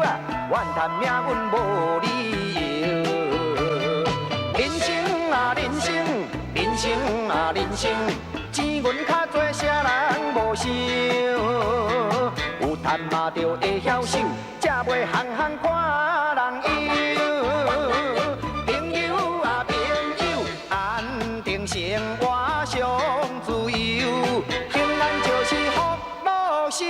啊，怨叹命运無理由。人生啊人生，人生啊人生，錢銀較濟，啥人無想？有趁嘛著會曉守，才袂項項看人憂。朋友啊朋友，安定生活上自由，平安就是福祿壽。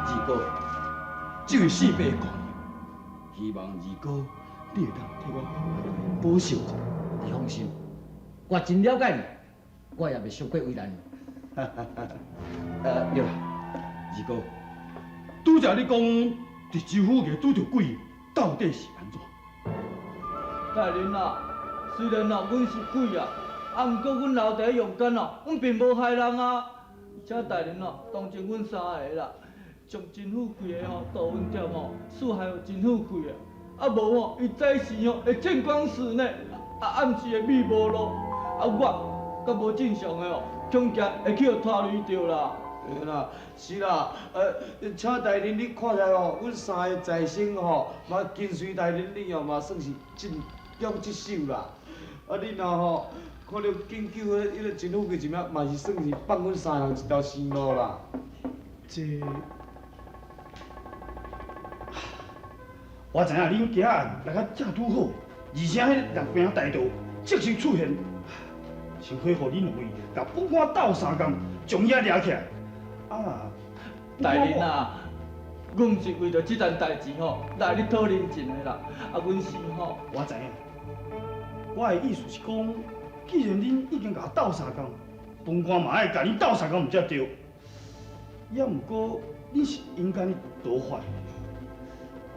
二哥，這位四伯姑娘，希望二哥你會當替我保守一下。你放心，我真了解你，我也袂傷過為難你。對啦，二哥，拄才你講佇州府衙拄著鬼，到底是按怎？大人啊，雖然啊，阮是鬼啊，啊，毋過阮留佇陽間啊，阮並無害人啊。而且大人啊，同情阮三个啦，將真富貴的吼杜文貼吼，賜害予真富貴的，啊無吼，伊早時吼會見光死呢，啊暗時會迷無路，啊我較無正常的哦，恐驚會去予拖累著啦。對啦，是啦，請大人你看起來吼，阮三个財神吼，嘛跟隨大人你哦，嘛算是盡忠職守啦。啊，你若吼看著緊救彼個真富貴一命，嘛是算是放阮三人一條生路啦。這，我知影恁今仔來甲遮拄好，而且彼六柄大道即時出現，想恢復恁兩位，共本官鬥相共，將伊掠起來。啊，大人啊，阮毋是為著這件代誌吼來你討人情的啦，啊，阮是吼，我知影，我的意思是講，既然恁已經共我鬥相共，本官嘛愛共恁鬥相共，毋才對。也毋過，恁是陰間的道法，啊，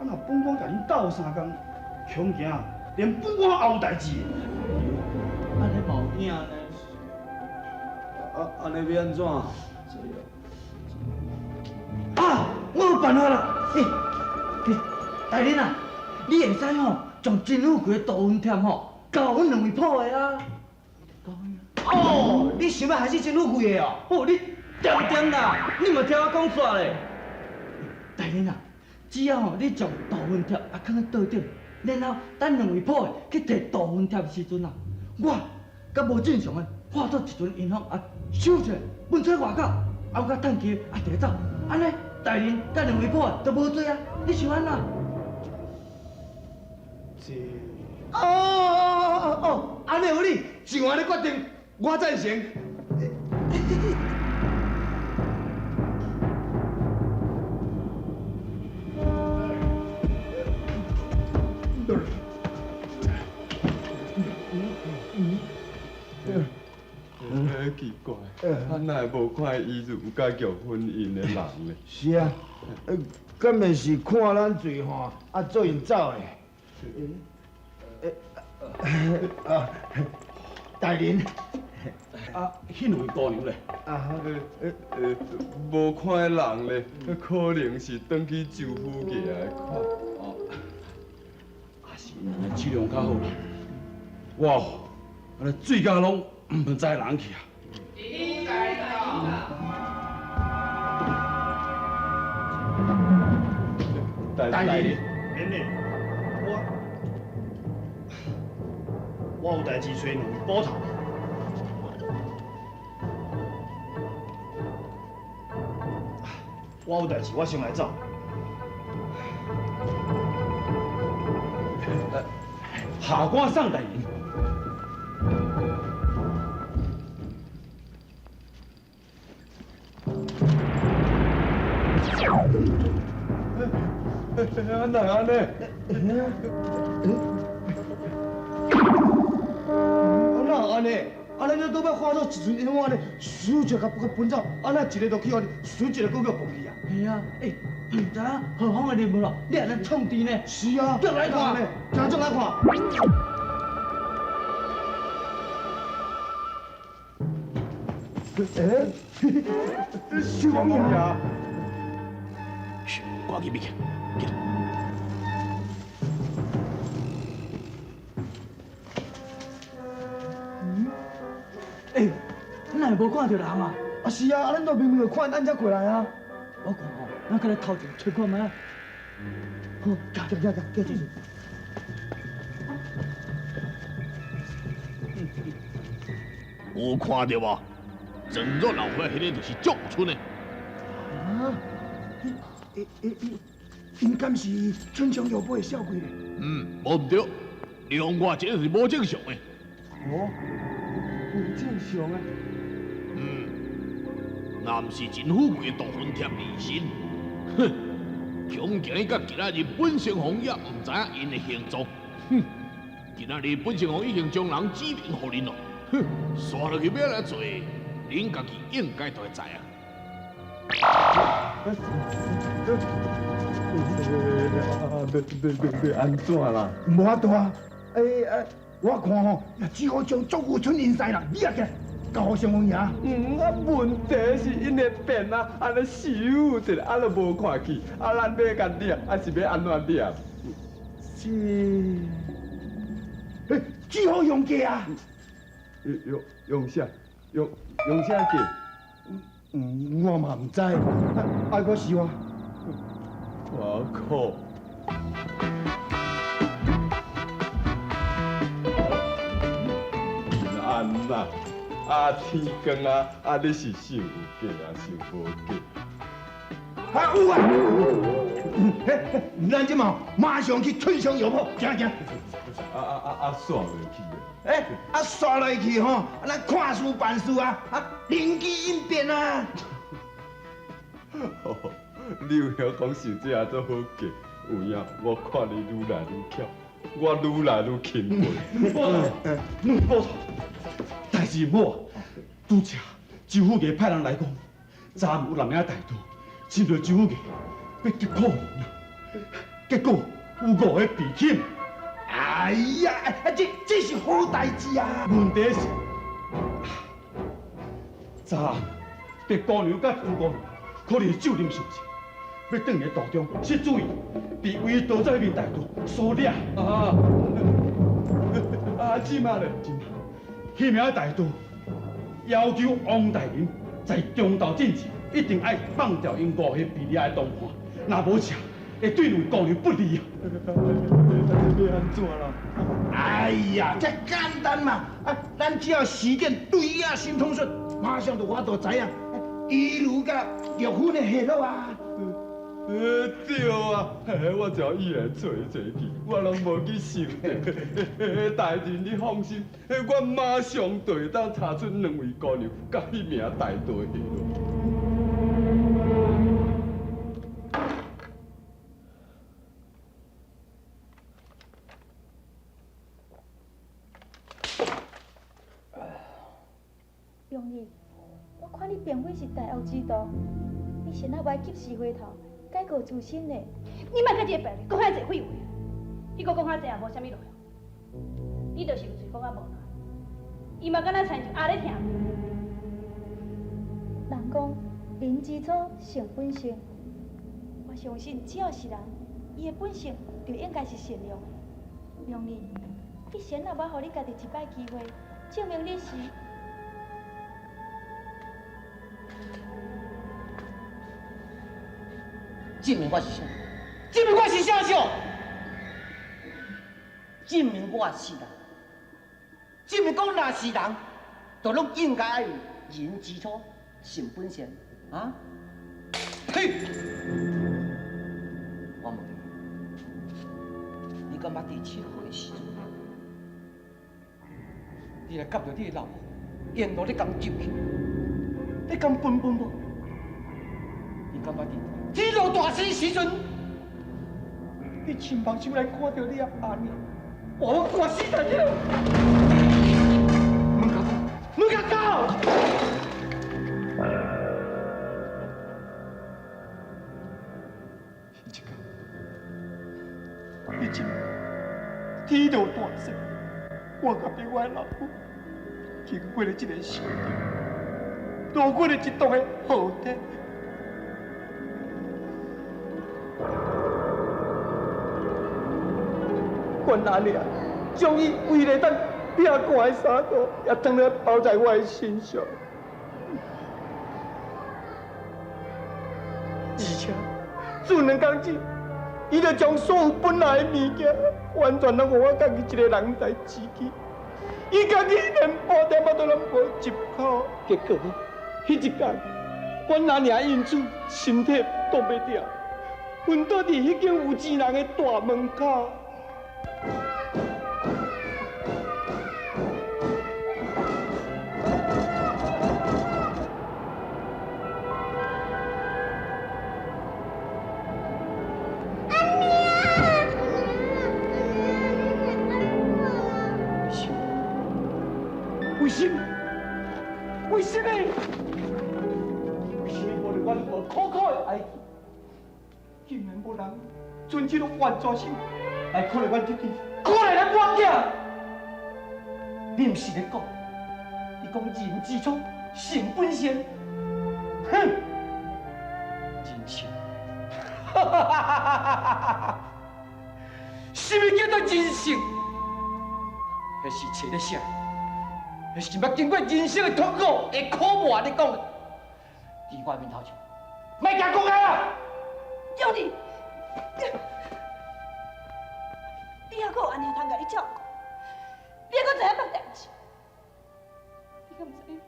若本官共恁鬥相共，恐驚連本官也有代誌。按呢嘛有影呢？啊，按呢欲按怎？啊，我有辦法啦！欸，大人啊，你會使吼將真富貴的杜文貼吼交阮兩位抱的啊。哦，你想欲害死真富貴的哦？哦，你恬恬啦，你嘛聽我講煞咧。大人啊，只要吼你將杜文貼啊囥佇桌頂，然後等兩位抱的去提杜文貼的時陣啊，我佮無正常的化做一陣陰風啊，收起來，噴出外口，啊，我佮趁機啊提走，按呢大人佮兩位抱的都無罪啊，你想按怎？這，哦哦哦哦，按呢有理，就按呢決定，我贊成。奇怪，啊哪會無看伊就有佮玉芬𪜶的人咧？是啊，敢袂是看咱醉漢，啊做𪜶走的？啊，大人，啊，彼兩位姑娘咧？啊，無看人咧，可能是轉去州府衙的看。哦，啊是𪜶的酒量較好啦。我按呢醉甲攏毋知人去啊！大人，免禮，我有代誌揣兩位捕頭。我有代誌，我先來走。下官送大人。啊哪按呢？啊哪按呢？啊咱這倒欲化做一陣陰風按呢，輸一個共分走，啊咱一個就去予，輸一個閣叫放去啊！係啊，欸，毋知影何方的任務咯，你按呢創治呢？是啊，叫來看，叫眾來看。欸，蕭公爺。趕緊去，去。欸，你哪會無看著人啊？啊是啊，啊咱都明明有看𪜶按這過來啊。我看吼，咱過來頭前揣看覓啊。好，行行行，繼續。有看著無？鄭若老歲彼个就是祝春的。啊？欸，𪜶敢是春香药铺的少柜咧？嗯，無毋對，另外一个是無正常的。哦，無正常的。嗯，若毋是真富貴的杜魂貼離身，哼，恐驚到今仔日本城王也毋知影𪜶的行蹤。哼，今仔日本城王已經將人指明予恁咯。哼，煞落去欲按怎做，恁家己應該都會知影。欲按怎啦？無法度啊！欸，我看吼，只好將祝富春𪜶師啦，你也起來交予相公爺。嗯，啊，問題是𪜶會變啊，按呢收一下，啊，都無看去，啊，咱欲共掠，啊是欲按怎掠？是，欸，只好用計啊！用啥？用啥計？嗯，我嘛毋知，啊，閣是我。我靠！安那，啊天光啊，啊你是想有計啊，想無計？啊有啊！嘿，咱這馬馬上去春香藥鋪，行行。啊，煞落去的。欸，啊煞落去吼，咱看事辦事啊，啊靈機應變啊。你有曉講想這下做好計，有影我看你愈來愈巧，我愈來愈钦佩。兩捕頭，代誌毋好啊！拄才周富藝派人來講，昨暗有男仔大盜侵入周富藝，欲劫庫銀啊！結果有五个被擒。哎呀，啊這是好代誌啊！問題是，昨暗白姑娘佮朱姑娘可能是酒啉傷濟，欲轉來途中失注意，被位盜賊彼面大盜所掠。啊！啊！這馬咧？這馬，彼名大盜要求王大人在中晝進前一定愛放掉𪜶五个被掠的同伴，若無者會對兩位姑娘不利啊！欲按怎啦？哎呀，這簡單嘛！啊，咱只要時間對亞心通訊，馬上就有法度知影伊如佮玉芬的下落啊！對啊，我就伊來揣揣去，我攏無去想著。大人你放心，我馬上就會當查出兩位姑娘佮彼名大盜的下落。容易，我看你並非是大惡之徒，你是哪袂及時回頭，改過自新呢？你莫佮這个白咧講遐濟廢話，你閣講遐濟也無啥物路用，你就是有喙講啊無腦，伊嘛敢若親像鴨咧聽。人講人之初性本善，我相信只要是人，伊的本性就應該是善良的。容易，你先若無予你家己一擺機會，證明你是。證明我是啥？證明我是啥小？證明我是人。證明講若是人，就攏應該愛有人之初性本善啊！嘿，我問你，你感覺佇七歲的時陣，你來佮著你的老母，沿路咧共救去，你敢分分無？你感覺佇天落大雪時陣，你親目睭來看著你的阿娘，活活死在這。毋敢，毋敢講。彼一天，彼一暝，天落大雪，我佮我的老母经过了這个小镇，路过了一栋的豪宅。阮阿娘将伊为了当拼汗的衫裤，也当来包在我的身上。而且，自两工起，伊就将所有本来的物件，完全拢予我家己一个人来饲去。伊家己连半点仔都拢无入口。结果，彼一工，阮阿娘因此身体挡袂牢，昏倒伫彼间有钱人的大门口。为什么？为什么？为什么无论阮无苦苦的哀求，竟然无人伸这个援助手来可怜阮弟弟，可怜咱我囝？你毋是咧讲，你讲人之初，性本善，哼，人性，哈哈哈哈哈哈！什么叫做人性？彼是册咧写。彼是捌经过人生的痛苦的苦磨咧讲的，伫我面头前，莫共讲啊！兄弟，你犹阁有按呢通共你照顾？你犹阁知影别代志？你敢毋知影？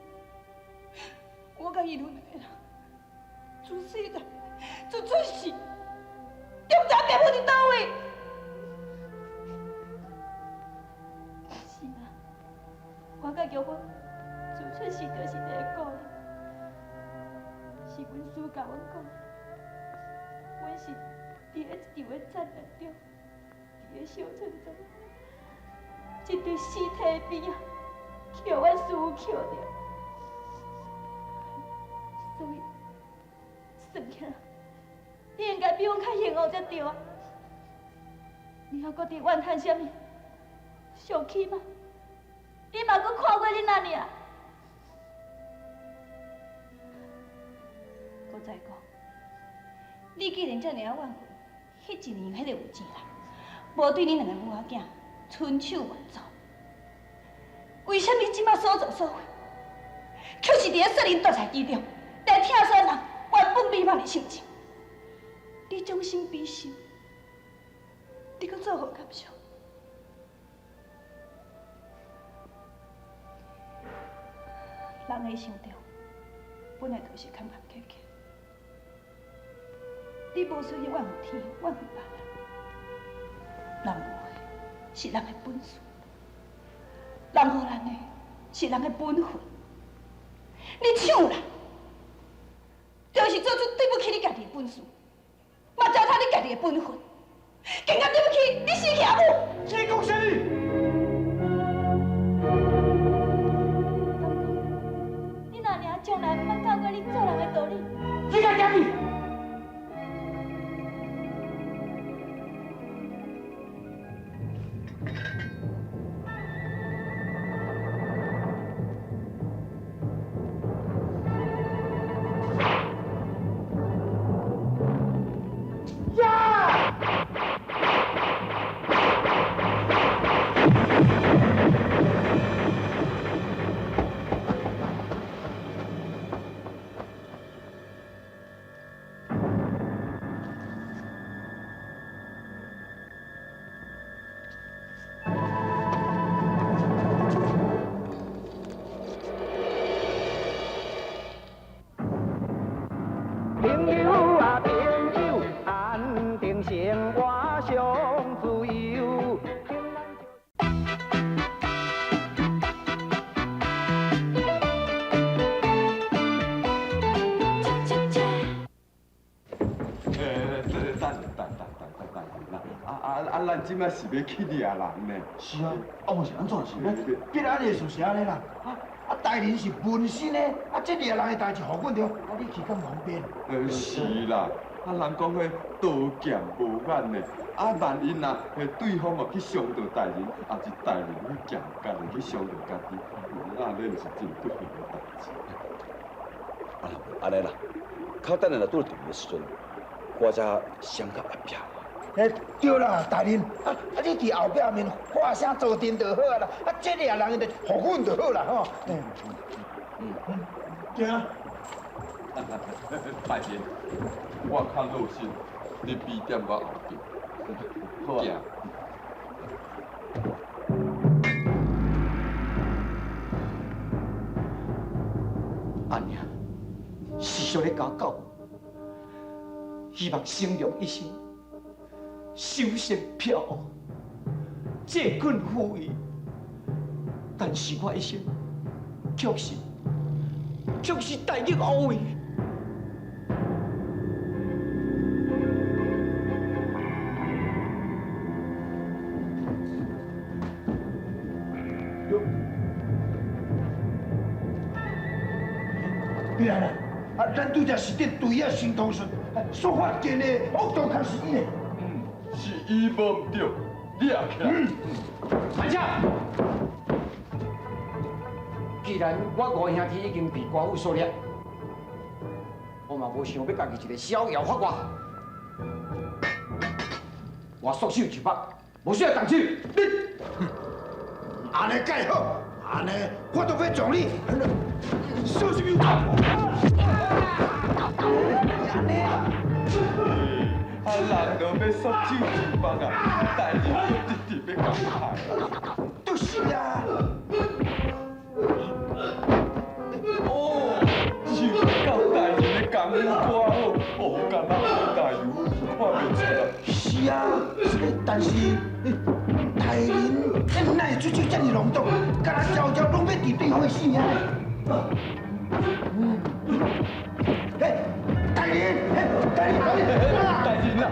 我佮伊两个人，自细汉，自出世，就毋知影爸母伫佗位。是啊，我佮玉芬自出世就是伫咧顾你，是阮师共阮讲，阮是伫咧一场的战乱中，伫咧小村庄，一具尸体的边仔，予阮师傅捡著，所以算起来，你应该比阮较幸福才对啊！你犹阁伫怨叹啥物？上起码，你嘛阁看过恁阿娘。阁再讲，你既然遮尔仔怨恨，彼一年彼个有钱人，无对恁两个母仔囝伸手援助，为啥物这马所作所为，却是伫咧说林大财之中，来拆散人原本美满的心情？你将心比心，你阁做何感想？人的一生中，本来就是坎坎坷坷。你无需要怨恨天，怨恨别人，人有的是人的本事，人予人的是人的本分。你抢人，就是做出对不起你家己的本事，嘛糟蹋你家己的本分，更加对不起你死去阿母。你讲啥物？你若尔从来毋捌教过你做人的道理。你敢行去？朋友啊朋友，安定生活上自由。等等等等等等啊啊啊！咱这马是欲去掠人呢？是啊，啊无是按怎是？别安尼事是按呢啦，啊大人是分身的，啊这掠人的代志予阮著，啊你去敢方便？是啦，啊人讲彼刀剑无眼呢，啊万一若对方哦去伤著大人，抑是大人彼剑家己去伤著家己，啊这毋是真不幸的代志。啊，按呢啦，较等下若拄著阵的时阵，我才闪到后壁。欸，对啦，大人，啊啊，你伫后壁面喊声坐阵就好啊啦，啊，这俩人就服阮就好啦吼。嗯嗯，行。大人，我较热心，你比踮我后壁。好啊。阿娘，时常咧教教，希望成良一生，修身飘逸，济困扶危。但是我一生却是却是大逆无畏。对啊啦，啊，咱拄才是伫对仔新通讯所发现的恶毒，确是伊呢。嗯，是伊无毋对，掠起来。慢者，既然我五兄弟已经被官府所掠，我嘛无想欲家己一个逍遥法外，我束手就缚，无需要动手。你，按呢盖好，按呢我都欲将你。小心有！啊，人都欲束手就缚啊，大人阁直直欲共害。就是啊。哦，想到大人的功夫偌好，哦，敢若大油看袂出来。是啊，但是大人，哪会出手这么隆重，敢若招招拢欲伫对方的性命？大人，大人，大人啊，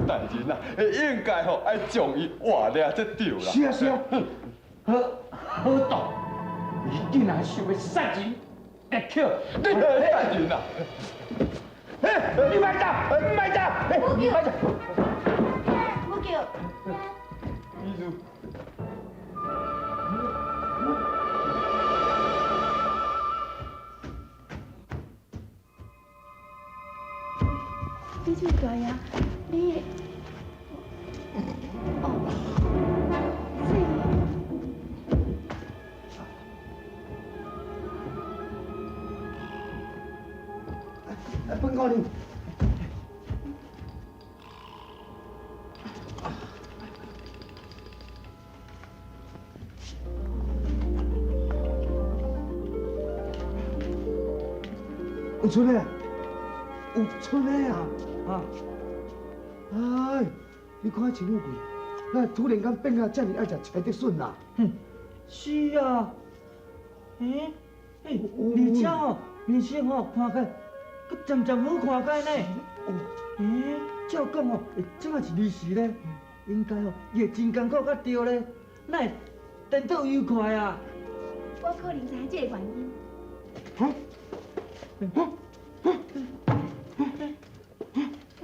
大人啊，应该吼爱将伊活掠才对啦。是啊，是啊。好，好毒，你竟然想欲杀人灭口！大人啊，你莫走，莫走，你莫走。我叫。美女。李主大爷，你，哦，这个，本姑娘。有出来，有出来啊！啊！哎，你看陈富贵，那突然间变甲遮尔爱食柴竹笋啦？哼，是啊。欸，欸，而且吼，面色吼看起来，阁渐渐好看起呢。欸，照讲吼，这摆是二时咧，应该吼伊会真艰苦才对咧，哪会颠倒又快啊？我可能知影这个原因。哈？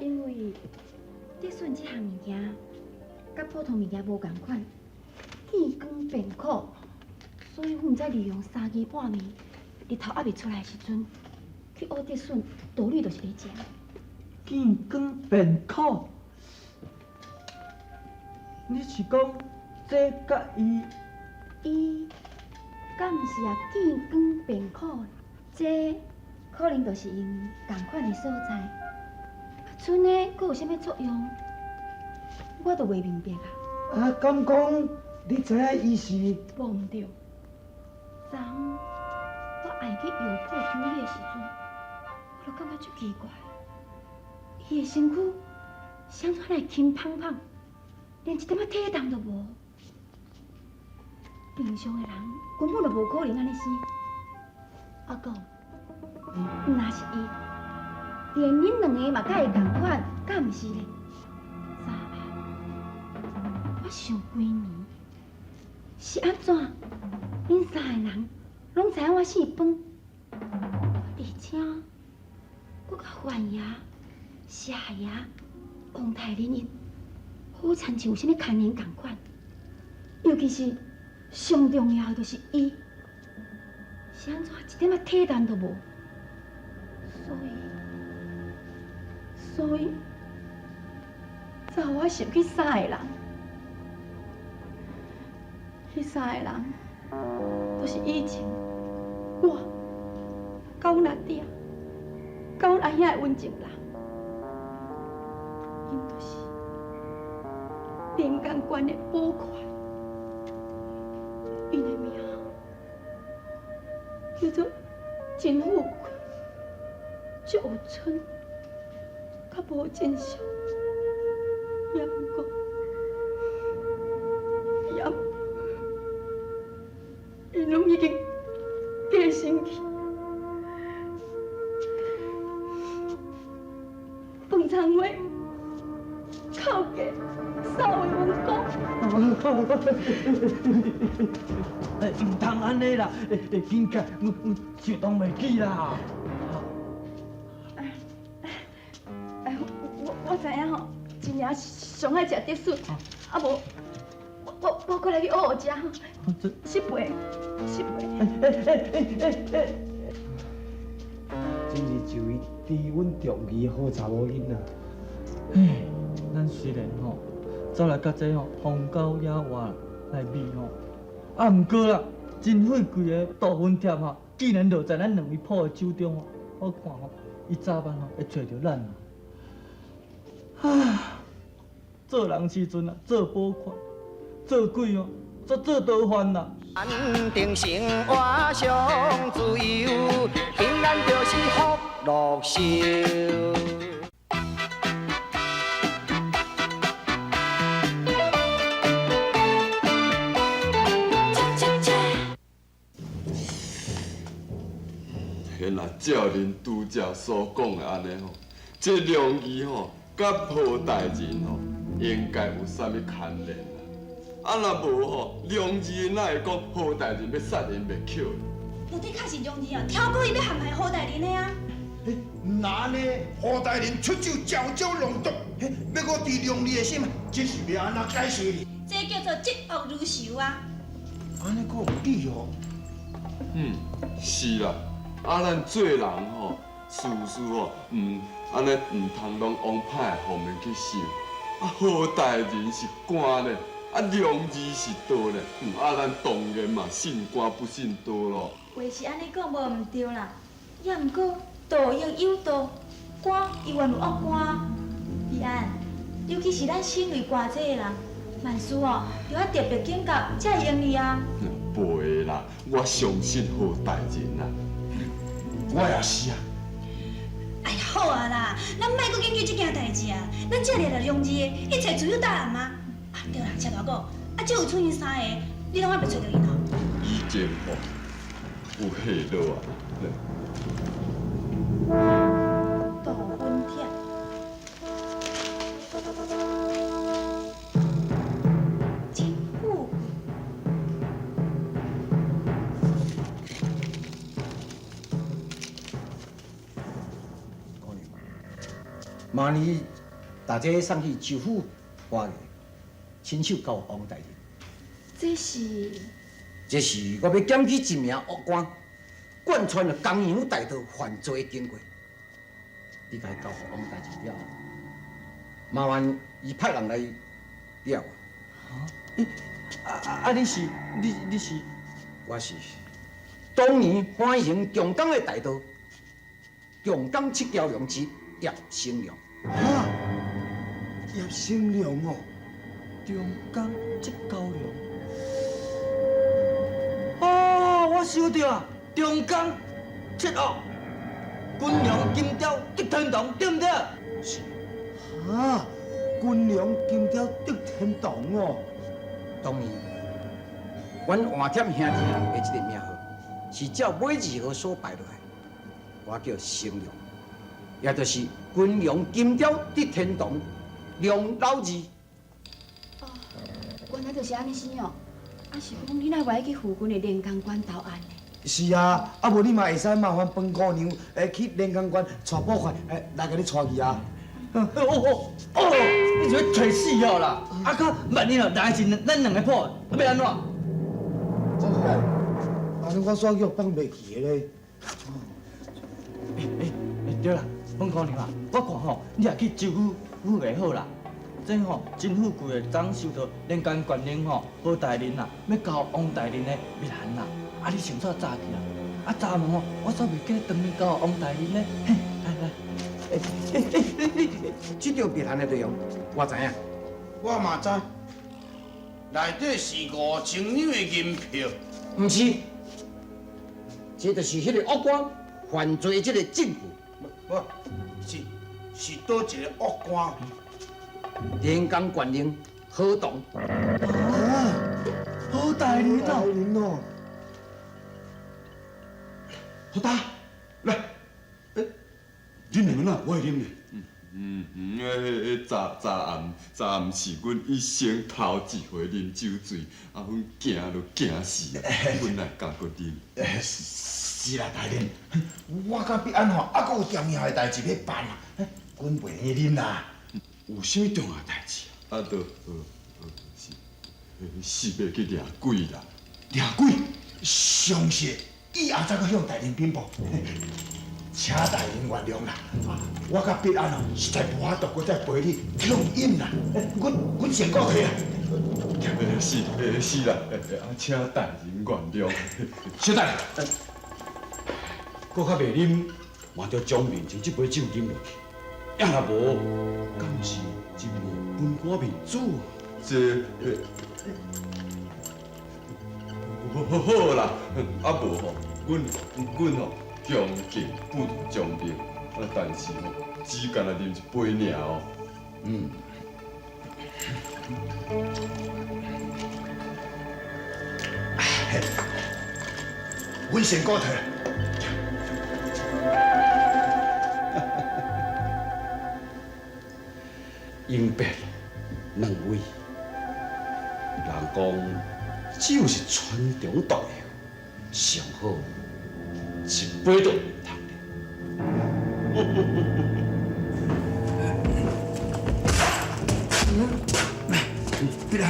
因为竹笋这项物件，佮普通物件无仝款，见光变苦，所以阮毋知利用三更半暝，日头犹未出来的时阵，去挖竹笋，道理就是咧食。见光变苦，你是讲这佮伊？伊敢毋是也见光变苦？这可能就是𪜶仝款的所在。賰的阁有啥物作用？我都袂明白啊。啊，敢讲你知影伊是？无毋对。昨昏我爱去药铺处理的时阵，我就感觉足奇怪，伊的身躯啥怎会轻胖胖，连一点仔体重都无。平常的人根本就无可能按呢生。阿公，若是伊，连恁两个嘛佮伊仝款，敢毋是咧？早暗，我想几暝，是按怎？恁三个人拢知影我姓方，而且我佮范爷、谢爷、王太仁𪜶，好亲像有啥物牵连仝款。尤其是上重要的就是伊，是按怎一点仔体重都无，所以，所以，才予我想起三个人。彼三个人，就是以前我、佮阮阿爹、佮阮阿兄的温情人，𪜶就是连江县的捕快，𪜶的名叫做真富贵、祝有春、佮无真相，也毋过，也。𪜶攏已經過身去，飯倉話靠家扫的阮講。欸，毋通按呢啦，欸欸，緊起，阮相當袂記啦。哎，我知影吼，真正上愛食竹筍，啊無。我過來去學學食吼，失陪，失陪。真是一位知阮重义好查某囡仔。唉，咱雖然吼走來佮這吼荒郊野外來比吼，啊，毋過啦，真富貴的杜魂帖吼，竟然落在咱兩位鋪的手中吼，我看吼，伊早晚吼會揣著咱啊。啊，做人時陣啊，做捕快。做鬼哦，做做逃犯啦！安定生活上自由，平安就是福祿壽。彼若照恁拄才所講的按呢吼，這梁義吼，佮何大人吼，應該有啥物牽連？啊，若無吼，梁義哪會講何大人欲殺𪜶袂抾？到底確實梁義哦，挑故意欲陷害何大人的啊！毋若按呢，何大人出手招招弄毒，欲閣治梁義的心，這是欲按怎解釋？這叫做嫉惡如仇啊！按呢閣有理哦。嗯，是啦，啊，咱做人吼，事事吼，毋按呢毋通攏往歹方面去想。啊，何大人是官咧。啊，梁義是道咧，啊，咱當然嘛信官不信道咯。話是按呢講無毋對啦，也毋過道應有道，官猶原有惡官。彼岸，尤其是咱身為官這的人，萬事哦，著愛特別警覺，才會用伊啊。袂啦，我相信何大人啦。我也是啊。哎呀，好啊啦，咱莫閣研究這件代誌啊，咱這掠著梁義的，一切自有答案啊。對啦，車大哥，啊，這有出現三個，你攏還袂揣著𪜶哦？已經吼有下落啊！杜魂帖，真富貴。姑娘，麻煩你把這送去州府花園。親手交王大人。這是？這是我欲檢舉一名惡官，貫穿了江洋大盜犯罪的經過。你共伊交予王大人了後，麻煩伊派人來掠我。啊！你是你是？我是當年歡迎強江的大盜，強江七蛟龍之葉成良。哈！葉成良哦。中江七蛟龍。哦，我想著啊，中江七惡，軍糧金雕得天堂，對毋對？是。哈，軍糧金雕得天堂哦。當年，阮換帖兄弟的這個名號，是照尾字號所排落來，我叫成良，也就是軍糧金雕得天堂，梁老二。原來就是按呢生哦，啊是講你若會去附近的連江縣投案呢？是啊，啊無你嘛會使麻煩飯姑娘，去連江縣帶捕快，來共你帶去啊。哦哦哦，你是欲揣死哦啦！啊，閣萬一哦來是咱兩个鋪，啊欲按怎？哦，按呢我煞叫放袂記的咧。欸欸，對啦，飯姑娘啊，我看吼，你也去州府府會好啦。这吼真富贵的，昨收到连江县令吼何大人啊，欲交王大人的密函啦。啊，你先煞早去啦。啊，昨暝吼，我煞袂记得转去交王大人咧。嘿，来来，欸欸欸欸，这张密函的内容我知影。我嘛知，内底是5000两的银票。毋是，这就是彼个恶官犯罪的这个证据。无，是佗一个恶官？连江县令何同。啊，何大人哦！何大，来，欸，恁两个哪有爱啉呢？嗯，昨昨暗昨暗是阮一生头一回啉酒醉，啊，阮惊都惊死啊！阮来敢阁啉？是啦，大人，我佮必安吼，犹阁有重要的代志欲办啊，阮袂用啉啦。有啥物重要代志啊？啊，就是欲去掠鬼啦。掠鬼？相信以后才阁向大人禀报。请大人原谅啦，我佮必安哦，实在无法度阁再陪你去饮啦。阮先告退啦。是是啦，啊，请大人原谅。小等，阁较袂啉，嘛著将面前这杯酒啉落去。啊若无，敢是真无本官面子啊？这好啦，啊无吼，阮吼。恭敬不如从命，啊！但是吼，只干焦啉一杯尔哦。嗯。阮先告退。英伯两位，人讲酒是传中毒药，上好。一杯都毋通必安，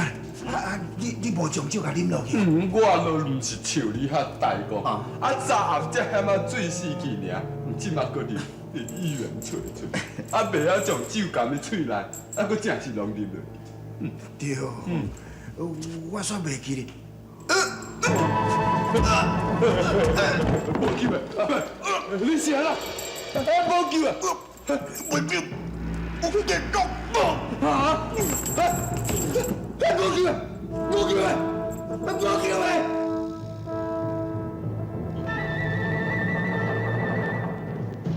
啊你无将酒共啉落去？我都毋是像你遐大个，啊昨暗才嫌啊醉死去尔，这马阁入医院揣揣，啊袂晓将酒含伫喙内，啊阁正是拢啉落去。对，我煞袂记咧。无救啊！你是按怎？无救啊！袂救，我结局无啊！无救啊！无救啊！无救啊！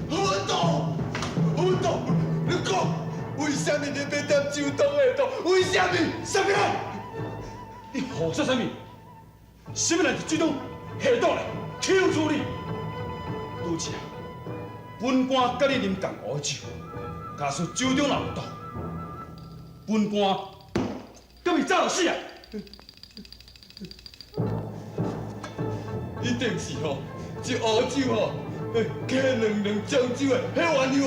何文道，何文道，你讲，为啥物你欲点酒中下毒？为啥物？啥物人？你胡说啥物？啥物人伫酒中下毒咧？抽出你！拄则，本官佮你啉仝乌酒，假使酒中若有毒，本官敢是早就死啊！一定是吼，这乌酒吼，加两两酱酒的彼鸳鸯乌。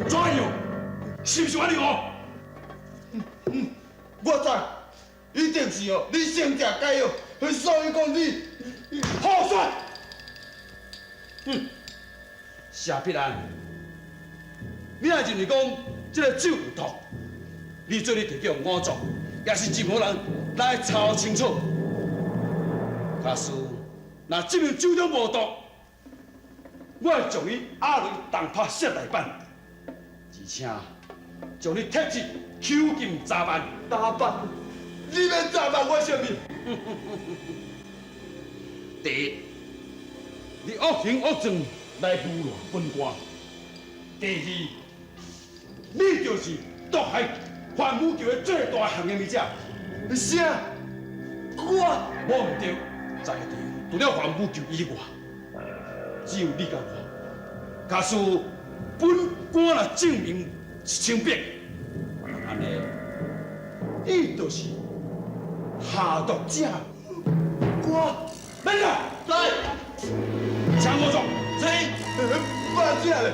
怎样？是毋是鸳鸯乌？我知，一定是哦，你先食解药，所以讲你好说。谢必安，你若认为讲这个酒有毒，你做你提起五脏，也是任何人来查清楚。假使若这瓶酒中无毒，我会将你押落去重拍谢大板，而且将你铁质囚禁查办。查办？你欲查办我啥物？第一，你恶行恶状来侮辱本官；第二，你就是毒害范武桥的最大嫌疑者。啥？我无毋对，在场除了范武桥以外，只有你佮我。假使本官若证明是清白，按呢，你就是下毒者。我来人，来，请我做。是，慢者咧，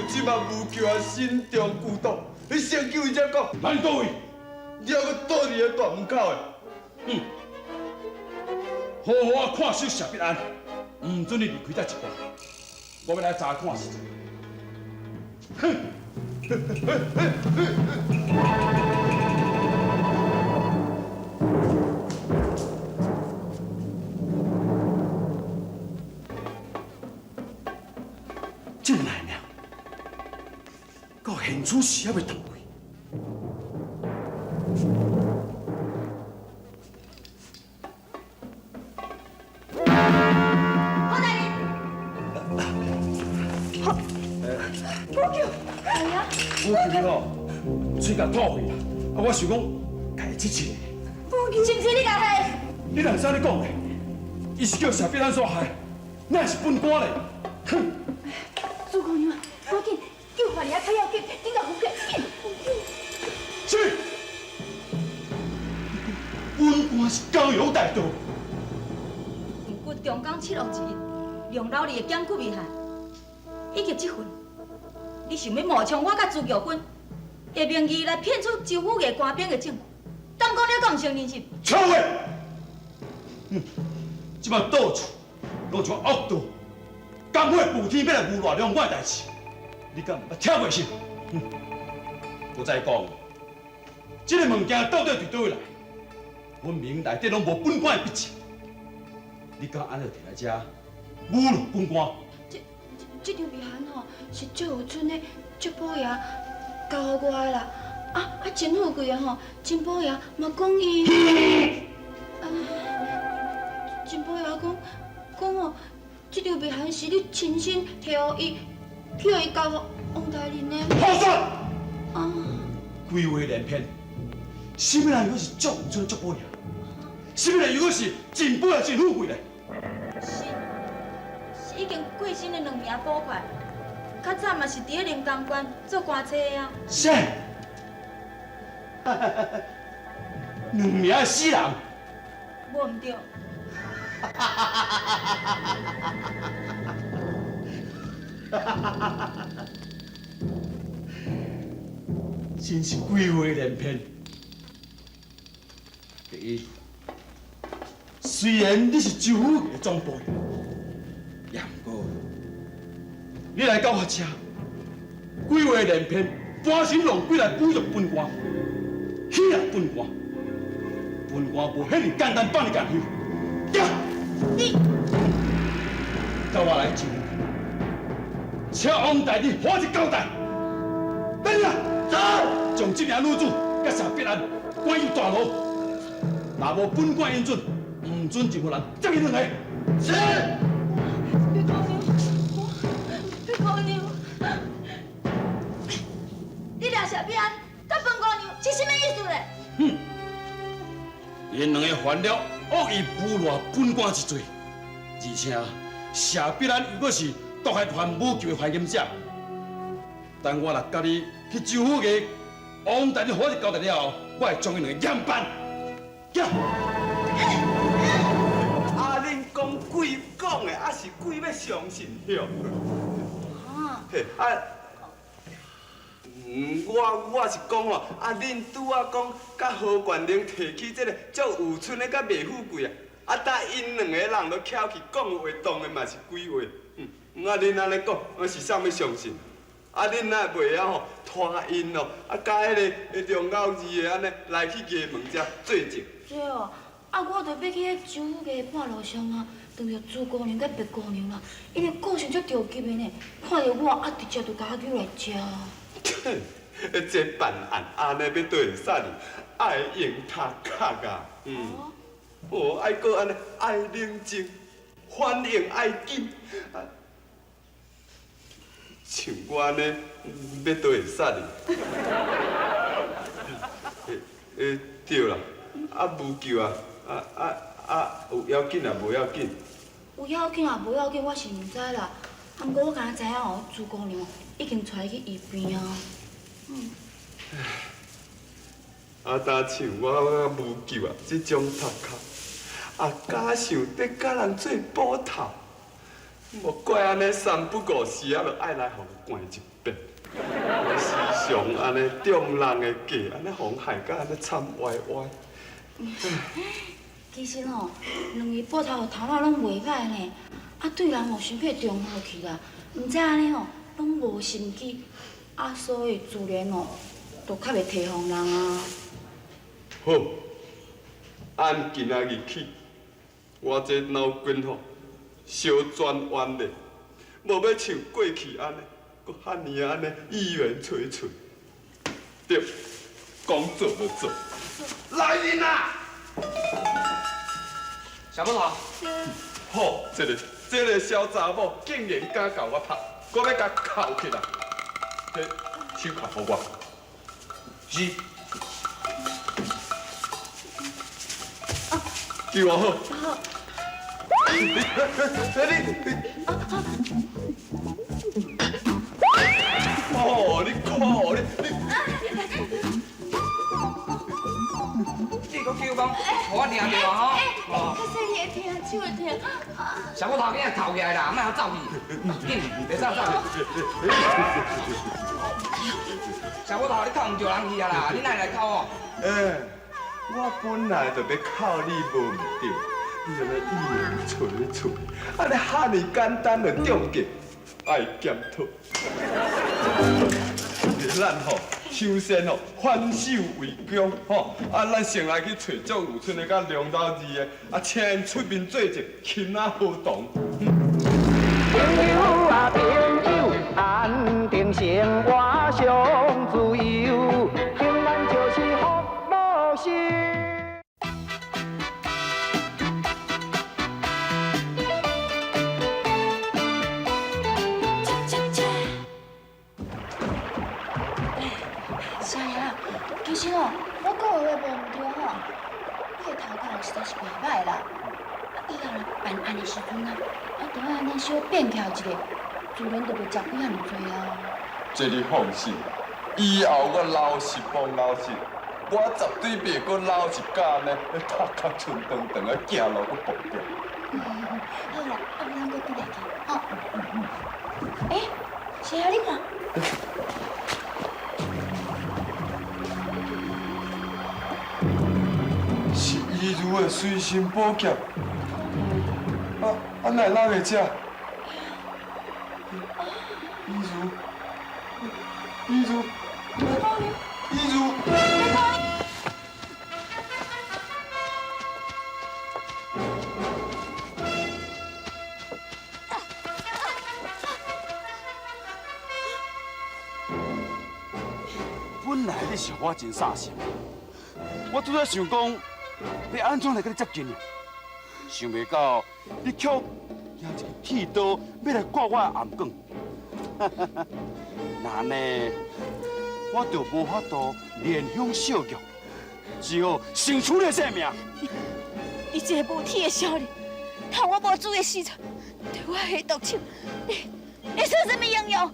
这马无救啊，心中孤独。你先救伊才讲。咱佗位？你犹阁倒伫咧大门口的。好好啊，看守谢必安，毋准你离开这一步。我欲来查看实在。哼！这个奈命，到现此时还袂转去。何大人，我叫你吼，喙共吐血啦！啊，我想讲，共伊试试。是毋是你共害？你哪会使按呢讲咧？伊是叫谢必安所害，哪会是本官咧？哼！朱姑娘，赶紧叫法儿仔较要紧，紧共扶起，紧！什么？本官是江洋大盗。毋过中江七恶之一，梁老二的检举未害，以及这份，你想欲冒充我佮朱玉芬的名义来骗取周府衙官兵的证据，敢讲你敢毋承认是？臭话！哼，这摆到处拢像恶道，甘会补天欲来诬赖两我的代志，你敢毋捌听过是？哼！搁再讲，这个物件到底对佗位来？分明内底拢无本官的笔迹，你敢按呢提来遮侮辱本官？这张密函吼是祝有春的祝宝爷交予我的啦。啊啊，真富贵的吼，金宝爷嘛讲伊，金宝爷讲讲哦，这张密函是你亲身提予伊，去予伊交予王大人的。胡说！啊！鬼话连篇，啥物人又阁是祝有春祝宝爷？啥物人又阁是金宝爷真富贵咧？是是已经过身的两名捕快，较早嘛是伫咧临江关做官差的啊。啥？两名的死人？无毋对。真是鬼话连篇。第一，虽然你是周府的总部，也毋过你来到我这，鬼话连篇，搬神弄鬼来侮辱本官，欺骗本官，本官无遐尔简单放你共休。行，你跟我来周府，请王大人还一交代。等下，走，将这名女子佮谢必安关入大牢，若无本官允准，毋准任何人接𪜶两个。是。别姑娘，别姑娘，你掠谢必安佮本姑娘是啥物意思咧？哼，𪜶两个犯了恶意诬赖本官之罪，而且谢必安又阁是毒害犯武球的犯嫌者。等我若佮你去周府衙，王大人好一交代了后，我会将𪜶两个严办。行。啊，恁讲鬼讲的，啊是鬼欲相信对？嘿，啊，我是讲吼，啊，恁拄仔讲，佮何冠霖提起这个祝有春的佮麦富贵啊，啊，搭𪜶两个人都翘起讲话，当然嘛是鬼话。啊，恁按呢讲，我是啥欲相信？啊，恁若袂晓吼拖𪜶哦，啊，佮彼个梁老二的按呢来去衙门遮作证。这哦，啊，我就欲去彼周府衙半路上啊，碰著朱姑娘佮白姑娘啦，𪜶个个性足著急的呢，看著我啊，直接就共我揪来食。这办案按呢欲佗会使哩，爱用头壳啊，哦，爱阁按呢爱冷静，反应爱紧，啊，像我按呢，欲佗会使哩？对啦，啊无救啊，有要紧啊，无要紧？有要紧啊，无要紧，我是毋知啦。啊，毋过我敢若知影哦，朱姑娘已经带伊去医院啊。啊，若像我无救啊，这种头壳，啊，敢想得佮人做捕头，莫怪按呢三不五时啊，就爱来予人掼一遍。我时常按呢中人的计，按呢予人害甲按呢惨歪歪。其实吼，两个捕头头脑拢袂歹呢，啊，对人吼伤过忠厚去啦，毋知按呢吼，拢无心机，啊，所以自然哦，就较袂提防人啊。好，按今仔日起，我这脑筋吼小转弯咧，无欲像过去按呢，阁遐尔按呢意愿催催。对，讲做就做。来人啊！小木头，好，这个小查某竟然敢共我拍，我欲共銬起来。这手铐予我。是。记我好。好。你你。哦，你看你。你阁叫讲，予我听著啊吼！较细腻会疼，手会疼。小木头囡仔哭起来啦，莫予走去，紧，袂使走去。小木头，你哭毋著人去啊啦，你哪会来哭哦？欸，我本来就欲哭你无毋对，你按呢意言催催，按呢遐尔简单就中计，爱检讨。咱吼，首先吼，反守为攻吼，啊，咱先来去揣祝有春的佮梁老二的，啊，请𪜶出面做证，擒仔合同。朋友啊朋友，安定生活上自由，平安就是福禄寿。其实哦，我讲的话无毋对吼，你的头壳实在是袂歹啦。啊，以后若办案的时阵啊，啊，著爱按呢小变巧一下，自然就袂食亏遐尔济啊。这你放心，以后我老实帮老实，我绝对袂阁老一工呢，头壳伸长长啊，行路阁步调。好啦，啊，无咱阁转来去，吼。欸，谁啊？你看。是伊如的随身宝剑，啊啊，哪会落伫遮？伊如，伊如，伊如。本来你是予我真煞心，我拄才想讲。欲按怎来佮你接近呢？想袂到你却拿一个剃刀欲来割我的頷颈，那按呢，我就无法度怜香惜玉，只好先取你的性命。你这个无体的小人，趁我无注意的时阵，对我下毒手，你算啥物英雄？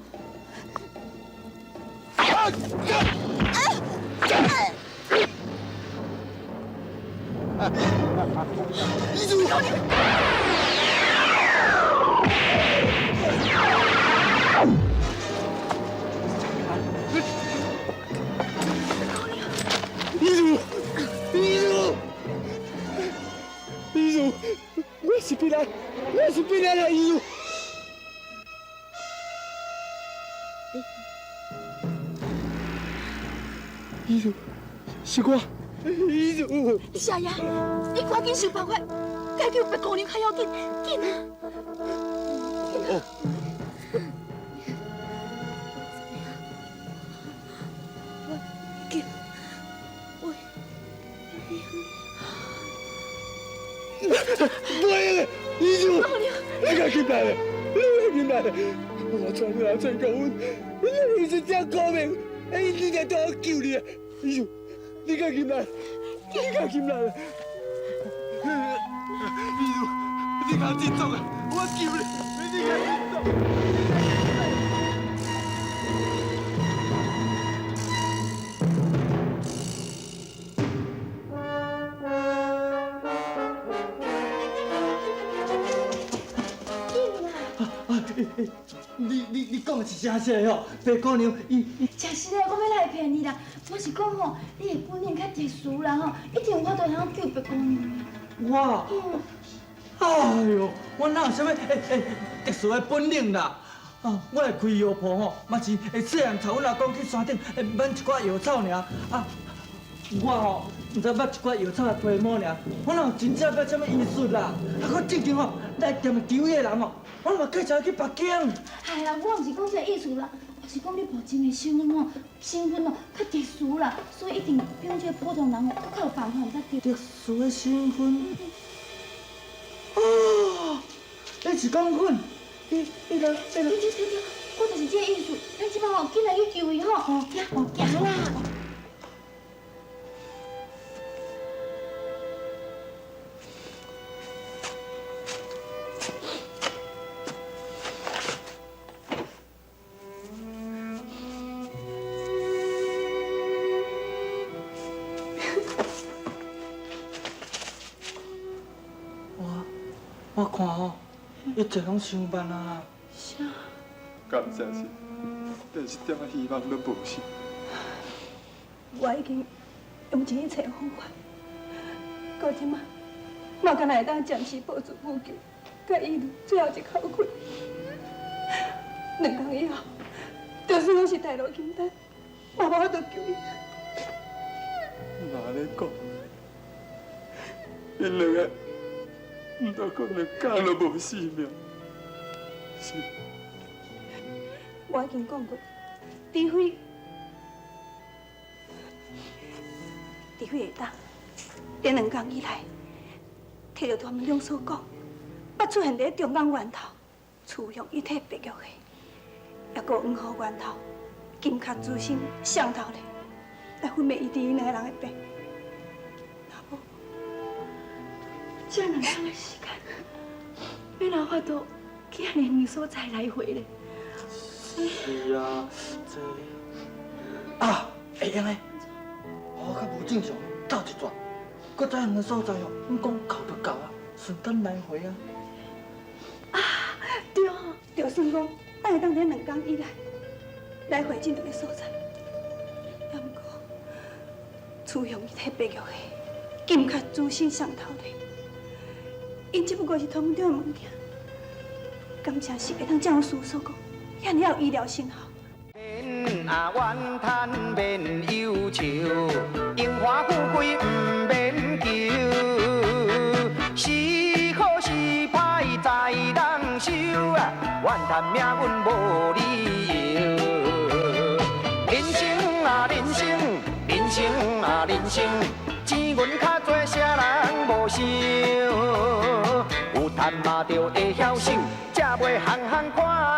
伊如，伊如，伊如，伊如，我是彼来，我是彼来啦，伊如。伊如，是我。伊如，少爷，你赶紧想办法解救白姑娘较要紧，紧啊！哦。我叫我，袂，伊如，你赶紧来，你赶紧来，我带你来找阮，你是这高明，你才当我救你，伊如。你赶紧来！你赶紧来！伊如，你赶紧走啊！我救你！你赶紧走！你讲的是真实的吼，白姑娘伊真实的，我欲来骗你啦。我是讲吼，你的本领较特殊啦吼，一定有法度通救白姑娘。我，哎哟，我哪有啥物特殊的本领啦？啊，我会开药铺吼，嘛是会细汉带阮阿公去山顶买一寡药草尔。啊，我吼毋知捌一寡药草的皮毛尔，我哪有真正捌啥物医术啦？啊，我最近吼来店求医的人吼，我嘛介绍去别间。哎啦，我毋是讲这个意思啦，我是讲你目前的身份吼，身份哦较特殊啦，所以一定比阮这个普通人吼阁较有办法才对。特殊的身份？哦，你是讲阮？你你个对对对对，我就是这个意思。咱这摆吼，紧来去求伊吼，行行啦。我看吼，一切拢伤慢啊啦。啥？感谢神，连一点仔希望都无去。我已经用尽一切方法，到这摆，嘛敢若会当暂时保住母舅，佮伊最后一口气。两工以后，就算我是大路金丹，嘛无法度救伊。妈咧讲，𪜶两个。毋知讲两工都无性命，是。我已经讲过，除非会当，这两工以内，摕著他们两所讲，捌出现伫中港源头，雌雄一体白玉的，抑阁黄河源头，金壳珠心上头咧，来分辨伊伫𪜶两个人的病。这两工的时间，欲哪法度去遐尔远所在来回咧？是啊，这啊会用的，我较无正常，走一转，阁遮远的所在哦，阮讲到就到啊，顺便来回啊。啊，对，就算讲，咱会当伫两工以内来回这两个所在，也毋过，雌雄一体白玉的，金壳珠心上头咧。𪜶只不过是通中的物件，感谢是会当照师所讲，遐尔有医疗成效。免啊怨叹，免忧愁，荣华富贵毋免求，是好是歹在人手啊，怨叹命运无理由。人生啊人生，人生啊人生，钱银较济，啥人无想？有趁嘛就会晓收，才袂项项看。